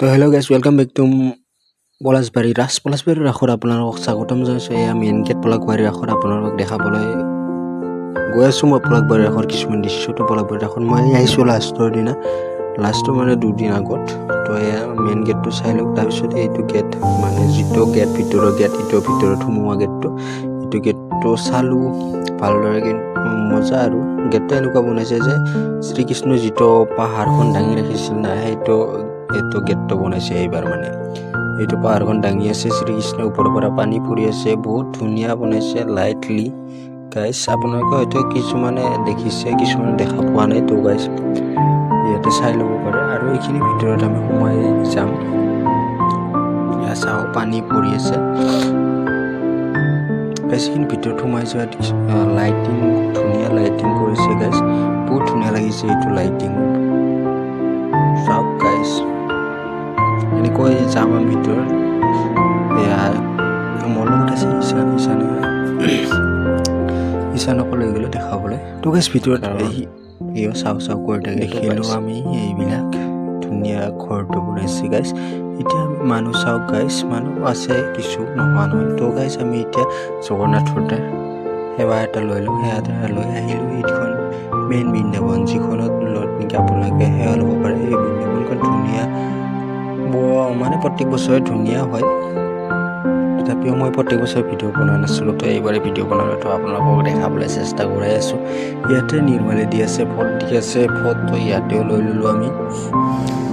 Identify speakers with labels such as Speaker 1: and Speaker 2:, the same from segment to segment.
Speaker 1: তো hello guys, welcome back to Palasbari ৰাস। পলাশবাৰী ৰাসত আপোনালোকক স্বাগতম জনাইছোঁ। এয়া মেইন গেট পলাশবাৰী ৰাসত আপোনালোকক দেখাবলৈ গৈ আছোঁ মই পলাশবাৰী ৰাসৰ কিছুমান দৃশ্য। তো পলাশবাৰী ৰাসত মই আহিছোঁ লাষ্টৰ দিনা, লাষ্টৰ মানে দুদিন আগত। তো এয়া মেইন গেটটো চাই লওক। তাৰপিছত এইটো গেট মানে যিটো গেট ভিতৰৰ গেট, এইটো ভিতৰত সোমোৱা গেটটো, এইটো গেটটো চালোঁ ভালদৰে, কিন্তু মজা। আৰু গেটটো এনেকুৱা বনাইছে যে শ্ৰীকৃষ্ণই যিটো পাহাৰখন দাঙি ৰাখিছিল না, সেইটো এইটো গেটটো বনাইছে এইবাৰ। মানে এইটো পাহাৰখন দাঙি আছে শ্ৰীকৃষ্ণৰ, ওপৰৰ পৰা পানী পৰি আছে, বহুত ধুনীয়া বনাইছে লাইটলি। গাইছ, আপোনালোকে হয়তো কিছুমানে দেখিছে, কিছুমানে দেখা পোৱা নাই। তো গাইছ, ইয়াতে চাই ল'ব পাৰে। আৰু এইখিনি ভিতৰত আমি সোমাই যাম। এয়া চাওঁ, পানী পৰি আছে। গাইছ, এইখিনি ভিতৰত সোমাই যোৱা লাইটিং, ধুনীয়া লাইটিং কৰিছে গাইছ, বহুত ধুনীয়া লাগিছে এইটো লাইটিং। চাওক গাইছ, এনেকৈ যাম আমি ভিতৰত। এয়া মোৰ লগত আছে ঈশান, ঈশানে ঈশানকো লৈ গ'লো দেখাবলৈ। তো গাইছ, ভিতৰত সিও চাওঁ চাওঁ কৰি থাকে। দেখিলোঁ আমি এইবিলাক ধুনীয়া ঘৰটো বনাইছে গাইছ। এতিয়া মানুহ চাওক গাইছ, মানুহ আছে কিছু, নোহোৱা নহয়। তো গাইছ, আমি এতিয়া জগন্নাথৰ সেৱা এটা লৈ লওঁ। সেৱা এটা লৈ আহিলোঁ। এইখন মেইন বৃন্দাবন, যিখনত নেকি আপোনালোকে সেৱা ল'ব পাৰে। এই বৃন্দাবনখন ধুনীয়া, মানে প্ৰত্যেক বছৰে ধুনীয়া হয়। তথাপিও মই প্ৰত্যেক বছৰে ভিডিঅ' বনোৱা নাছিলোঁ, তো এইবাৰে ভিডিঅ' বনালোঁ, তো আপোনালোকক দেখাবলৈ চেষ্টা কৰাই আছোঁ। ইয়াতে নিৰ্মালি দি আছে, ফটো দি আছে, ফটো ইয়াতেও লৈ ল'লোঁ আমি।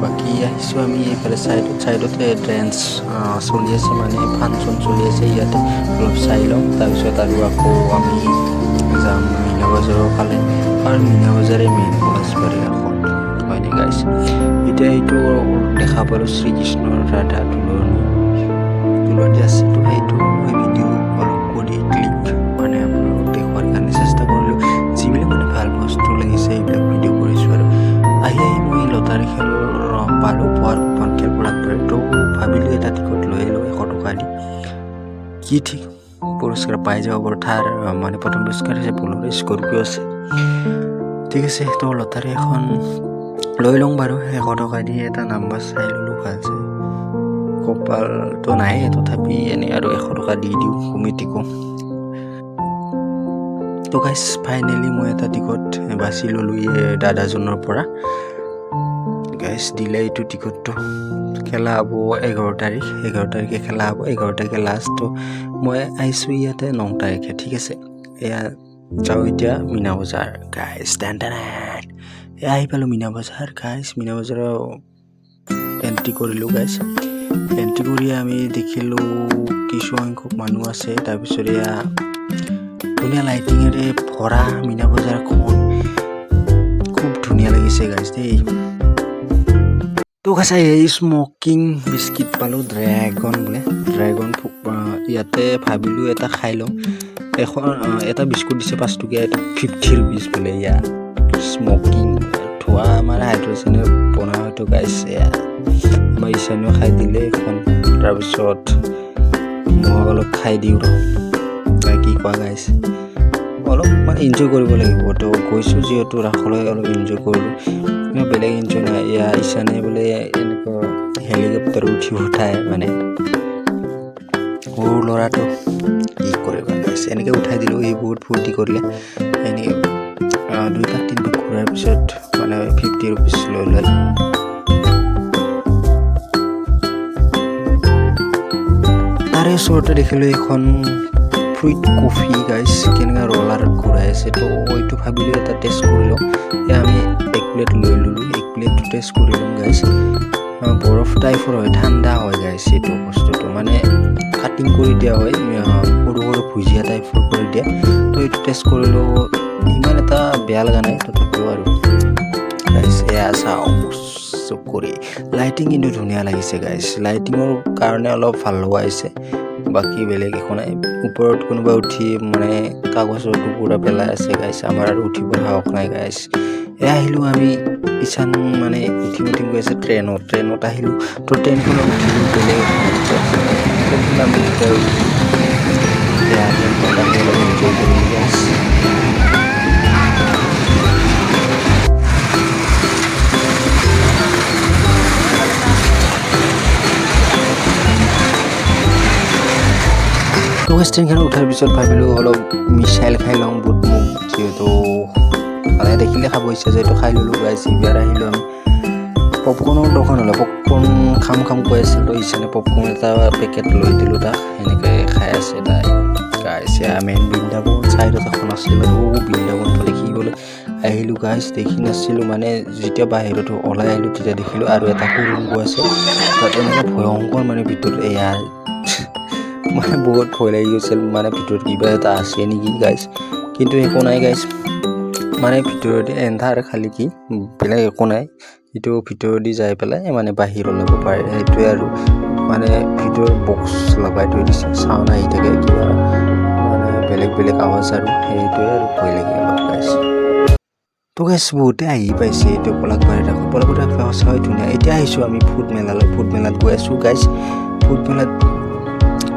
Speaker 1: বাকী আহিছোঁ আমি এইফালে ছাইডত, ছাইডতে ডেন্স চলি আছে, মানে ফাংচন চলি আছে, ইয়াতে অলপ চাই লওঁ। তাৰপিছত আৰু আকৌ আমি যাম মীনা বজাৰৰ ফালে, কাৰণ মীনা বজাৰে মেইন পলাশবাৰীৰ ৰাসত, হয়নে গাইছ? এতিয়া এইটো দেখা পালোঁ শ্ৰীকৃষ্ণৰ ৰাধা তোলনি, তোলনি আছে। তো সেইটো মই ভিডিঅ' অলপ কৰি ক্লিক মানে আপোনালোকক দেখুৱাৰ কাৰণে চেষ্টা কৰিলোঁ। যিবিলাক মানে ভাল বস্তু লাগিছে, এইবিলাক ভিডিঅ' কৰিছোঁ। আৰু আহি আহি মই লটাৰী খেলৰ পালোঁ, পোৱাৰ কুপন খেল পলাশবাৰী। তো ভাবিলোঁ এটা টিকট লৈ লওঁ 100 টকা দি, কি ঠিক পুৰস্কাৰ পাই যাব পাৰোঁ। থাৰ মানে প্ৰথম পুৰস্কাৰ হৈছে বলেৰো, স্কৰপিঅ' আছে। ঠিক আছে, তো লটাৰী এখন লৈ লওঁ বাৰু 100 টকা দি। এটা নাম্বাৰ চাই ল'লোঁ ভাল চাই, কপালটো নাই তথাপি এনেই আৰু 100 টকা দি দিওঁ কমিটিকো। তো গাইছ, ফাইনেলি মই এটা টিকট বাছি ল'লোঁ এই দাদাজনৰ পৰা। গাইছ, দিলে এইটো টিকটটো। খেলা হ'ব 11 তাৰিখ, 11 তাৰিখে খেলা হ'ব, 11 তাৰিখে লাষ্ট। তো মই আহিছোঁ ইয়াতে 9 তাৰিখে। ঠিক আছে, এয়া যাওঁ এতিয়া মীনা বজাৰ গাইছ। টেন টেন, এয়া আহি পালোঁ মীনা বজাৰ গাইছ। মীনা বজাৰৰ এণ্ট্ৰি কৰিলোঁ গাইছ। এণ্ট্ৰি কৰি আমি দেখিলোঁ কিছু সংখ্যক মানুহ আছে। তাৰপিছত এয়া ধুনীয়া লাইটিঙেৰে ভৰা মীনা বজাৰখন, খুব ধুনীয়া লাগিছে গাইছ দেই। তো গাইছ, এই স্মকিং বিস্কিট পালোঁ, ড্ৰেগন বোলে, ড্ৰেগন। ইয়াতে ভাবিলোঁ এটা খাই লওঁ। এখন এটা বিস্কুট দিছে 5 টকীয়া, এইটো 50 ৰুপিজ বোলে। এয়া স্মকিং ধোঁৱা, আমাৰ হাইড্ৰজেনে বনোৱা হয়তো গাইছ। এয়া আমাৰ ঈশানেও খাই দিলে এখন, তাৰপিছত মই অলপ খাই দিওঁ ৰ, কি কোৱা গাইছ? অলপ মানে এনজয় কৰিব লাগিব। তো গৈছোঁ যিহেতু ৰাসলৈ, অলপ এনজয় কৰিলোঁ, বেলেগ এনজয় নাই। এয়া ঈশানে বোলে এনেকুৱা হেলিকপ্টাৰ উঠিব উঠাই, মানে সৰু ল'ৰাটো কি কৰিবা গাইছ। এনেকৈ উঠাই দিলোঁ, সি বহুত ফূৰ্তি কৰিলে। এনেকৈ দুই পাক তিনি পাক ঘূৰাৰ পিছত মানে 50 ৰুপিজ লৈ ল'ল। তাৰে ওচৰতে দেখিলোঁ এখন ফ্ৰুইট কফি গাইছ, কেনেকুৱা ৰলাৰত ঘূৰাই আছে। তো এইটো ভাবিলোঁ এটা টেষ্ট কৰি লওঁ। এয়া আমি এক প্লেট লৈ ল'লোঁ, এক প্লেটটো টেষ্ট কৰি ল'ম গাইছ। বৰফ টাইপৰ হয়, ঠাণ্ডা হয় গাইছ। এইটো বস্তুটো মানে কাটিং কৰি দিয়া হয়, সৰু সৰু ভুজিয়া টাইপৰ কৰি দিয়ে। তো এইটো টেষ্ট কৰিলোঁ, ইমান এটা বেয়া লগা নাই তথাপিও। আৰু গাইছ, এয়া চাওঁ চকৰি লাইটিং কিন্তু ধুনীয়া লাগিছে গাইছ। লাইটিঙৰ কাৰণে অলপ ভাল লগা হৈছে, বাকী বেলেগ একো নাই। ওপৰত কোনোবা উঠি মানে কাগজৰ টুকুৰা পেলাই আছে গাইছ। আমাৰ আৰু উঠিব সাহস নাই গাইছ। এয়া আহিলোঁ আমি, ঈশান মানে উঠিম উঠিম গৈ আছে ট্ৰেইনত, ট্ৰেইনত আহিলোঁ। তো ট্ৰেইনখনত উঠিলোঁ, বেলেগ ট্ৰেইনখনত আমি যেতিয়া উঠিলোঁ, এয়া ট্ৰেইনখনত আমি অলপ এনজয় কৰিলোঁ গাইছ। গাইছ, ট্ৰেইনখনত উঠাৰ পিছত ভাবিলোঁ অলপ মিছাইল খাই লওঁ, বুট মুগ, যিহেতু মানে দেখিলে খাব ইচ্ছা যায়, তো খাই ল'লোঁ গাইছ। এইবাৰ আহিলোঁ আমি পপকৰ্ণৰ দোকান হ'লে, পপকৰ্ণ খাম খাম কৈ আছিল, তো ইচ্ছানে পপকৰ্ণ এটা পেকেট লৈ দিলোঁ তাক, সেনেকৈ খাই আছে তাই গাইছ। এয়া মেইন বৃন্দাবন চাইডত এখন আছিল আৰু বৃন্দাবনটো দেখিবলৈ আহিলোঁ গাইছ। দেখি নাছিলোঁ, মানে যেতিয়া বাহিৰত ওলাই আহিলোঁ তেতিয়া দেখিলোঁ। আৰু এটা সুৰংগ আছে তাত, এনেকুৱা ভয়ংকৰ, মানে ভিতৰত এয়া মানে বহুত ভয় লাগি গৈছিল, মানে ভিতৰত কিবা এটা আছে নেকি গাইছ। কিন্তু একো নাই গাইছ, মানে ভিতৰতে এন্ধাৰ খালি, কি বেলেগ একো নাই। সেইটো ভিতৰেদি যাই পেলাই মানে বাহিৰ ওলাব পাৰে, সেইটোৱে আৰু। মানে ভিতৰত বক্স লগাই থৈ দিছে, চাউণ্ড আহি থাকে কিবা, মানে বেলেগ বেলেগ আৱাজ আৰু সেইটোৱে আৰু ভয় লাগে অলপ গাইছ। তো গাইছ, বহুতে আহি পাইছে এইটো পলাশবাৰীত আকৌ। পলাশবাৰীত সঁচাকৈ ধুনীয়া। এতিয়া আহিছোঁ আমি ফুড মেলালৈ, ফুড মেলাত গৈ আছোঁ গাইছ। ফুড মেলাত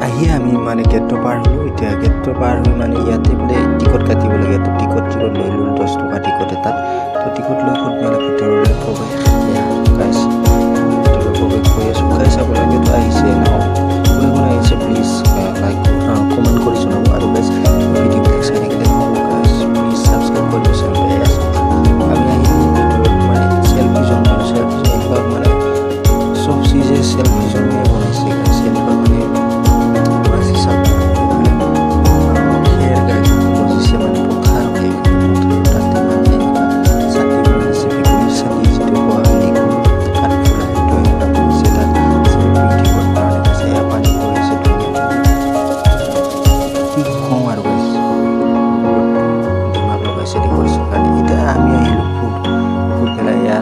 Speaker 1: আহিয়ে আমি মানে গেটটো পাৰ হ'লোঁ। এতিয়া গেটটো পাৰ হৈ মানে ইয়াতে বোলে টিকট কাটিব লাগে, তো টিকট টিকট লৈ ল'লোঁ, 10 টকা টিকট এটা। তো টিকট লৈ ফুড মেলাৰ ভিতৰলৈ প্ৰৱেশ। গাইছ, ভিতৰলৈ প্ৰৱেশ কৰি আছোঁ গাইছ। আপোনালোকেতো আহিছে ন? কোনে কোনে আহিছে প্লিজ লাইক কমেণ্ট কৰি জনাব। আৰু গাইছ, ভিডিঅ'বিলাক চাই থাকিলে নহ'ব গাইছ, প্লিজ ছাবস্ক্ৰাইব কৰিব চেনেলটো। আমি আহিলোঁ ভিতৰত, মানে চেল্ফি জ'ন পালোঁ। চেল্ফি জ'ন এনেকুৱা মানে চব চিজে চেল্ফি জ'নে বনাইছে গাইছ, এনেকুৱা মানে বনাইছে। চাওক, এইফালে খেৰ গাছ গজিছে, মানে পথাৰ হয় এইফালে, পথাৰ তাতে মানে এনেকুৱা ছাতি বনাইছে, ভেকুলীৰ ছাতি যিটো কোৱা হয়, নেগুৰ কাঠফুলা, সেইটো এনেকুৱা বনাইছে তাত চেল্ফি উঠিবৰ কাৰণে গাইছ। এয়া পানী পৰিছে ধুনীয়া, কি কওঁ আৰু গাইছ, বহুত দিমাগ লগাইছে ডেক'ৰেশ্যন কাৰণে। এতিয়া আমি আহিলোঁ ফুড ফুড মেলা। এয়া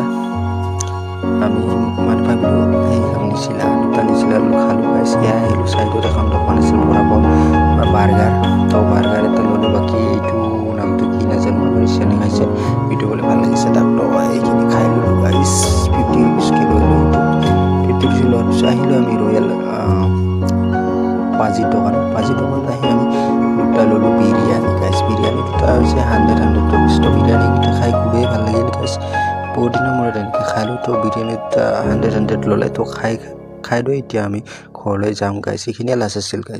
Speaker 1: আমি মানে ভাবিলোঁ সেই খাম, নিচিলা দুটা নিচিলা খালোঁ গাইছ। এয়া আহিলোঁ চাইডত এখন দোকান আছিল বৰাপাও বা বাৰ্গাৰ, তো বাৰ্গাৰ এটা ল'লোঁ। বাকী এইটো নামটো কি নাজানো, আমাৰ ইছানে খাইছে, ভিডিঅ' বোলে ভাল লাগিছে তাক, তো এইখিনি খাই ল'লোঁ গাইছ। 50 ৰুপিজকৈ লৈ ল'লোঁ এইটো। 50 ৰুপিজ লোৱাৰ পিছত আহিলোঁ আমি ৰয়েল পাজিৰ দোকানত। পাজিৰ দোকানত আহি আমি দুটা ল'লোঁ বিৰিয়ানী গাইছ। বিৰিয়ানী দুটা হৈছে 100 100 ৰুপিজ। তো বিৰিয়ানীকেইটা খাই খুবেই ভাল লাগিল গাইছ, বহুত দিনৰ মূৰত এনেকৈ খালোঁ। তো বিৰিয়ানী দুটা 100 100 ল'লে, তো খাই খাই লৈ এতিয়া আমি ঘৰলৈ যাম গাইছ। এইখিনিয়ে লাষ্ট আছিল গাইছ।